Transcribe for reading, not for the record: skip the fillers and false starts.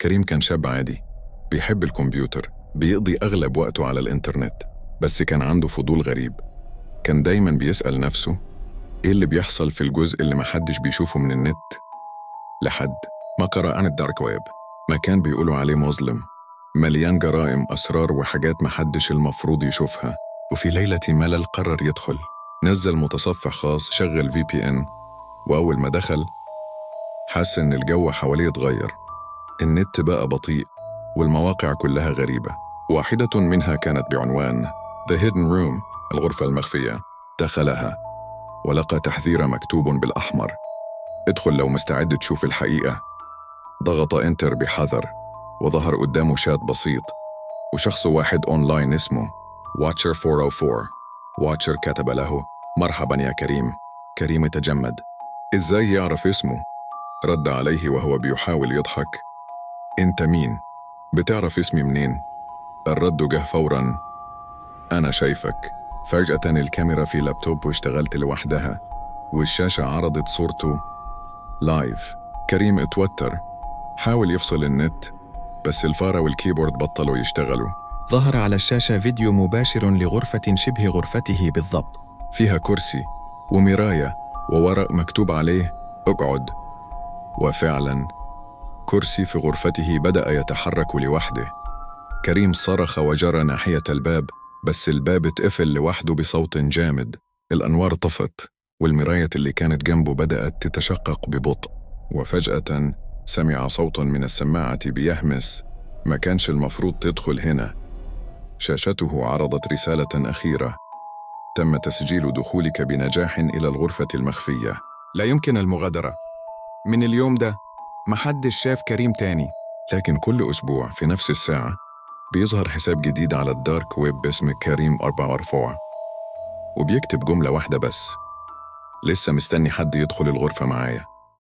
كريم كان شاب عادي بيحب الكمبيوتر، بيقضي أغلب وقته على الإنترنت، بس كان عنده فضول غريب. كان دايماً بيسأل نفسه إيه اللي بيحصل في الجزء اللي محدش بيشوفه من النت، لحد ما قرأ عن ال dark web، مكان بيقولوا عليه مظلم، مليان جرائم، أسرار وحاجات محدش المفروض يشوفها. وفي ليلة ملل قرر يدخل، نزل متصفح خاص، شغل VPN، وأول ما دخل حس إن الجو حواليه اتغير. النت بقى بطيء والمواقع كلها غريبة. واحدة منها كانت بعنوان The Hidden Room، الغرفة المخفية. دخلها ولقى تحذير مكتوب بالأحمر: ادخل لو مستعد تشوف الحقيقة. ضغط enter بحذر وظهر قدامه شات بسيط وشخص واحد أونلاين اسمه Watcher 404. Watcher كتب له: مرحبا يا كريم. كريم تجمد، إزاي يعرف اسمه؟ رد عليه وهو بيحاول يضحك: أنت مين؟ بتعرف اسمي منين؟ الرد جه فورا: أنا شايفك. فجأة الكاميرا في لابتوب اشتغلت لوحدها والشاشة عرضت صورته live. كريم اتوتر، حاول يفصل النت بس الفارة وال keyboard بطلوا يشتغلوا. ظهر على الشاشة فيديو مباشر لغرفة شبه غرفته بالضبط، فيها كرسي ومراية وورق مكتوب عليه اقعد. وفعلا كرسي في غرفته بدأ يتحرك لوحده. كريم صرخ وجرى ناحية الباب، بس الباب اتقفل لوحده بصوت جامد. الأنوار طفت والمراية اللي كانت جنبه بدأت تتشقق ببطء. وفجأة سمع صوت من السماعة بيهمس: ما كانش المفروض تدخل هنا. شاشته عرضت رسالة أخيرة: تم تسجيل دخولك بنجاح إلى الغرفة المخفية، لا يمكن المغادرة. من اليوم ده محدش شاف كريم تاني. لكن كل أسبوع في نفس الساعة بيظهر حساب جديد على ال dark web باسم كريم 44، وبيكتب جملة واحدة بس: لسه مستني حد يدخل الغرفة معايا.